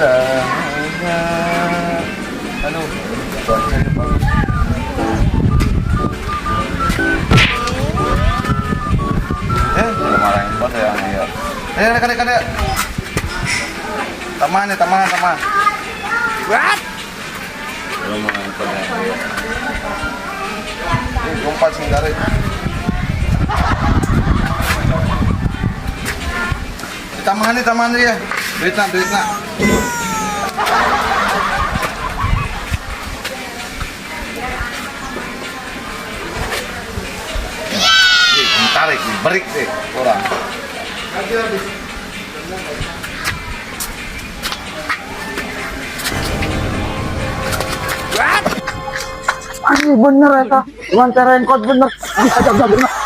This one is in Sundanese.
Lah. Aduh, cuaca bagus. Eh, marahin pa ya ya. Eh, kade kade. Taman nih, taman, taman. What? Lumayan pa ya. Eh, gompat sing tarik. Tambahan nih, tambahan ya. Duit na, duit na. Ih, tarik, berik deh orang. What? Anjing, bener eta. Lantaran kot bener. Ajak bener.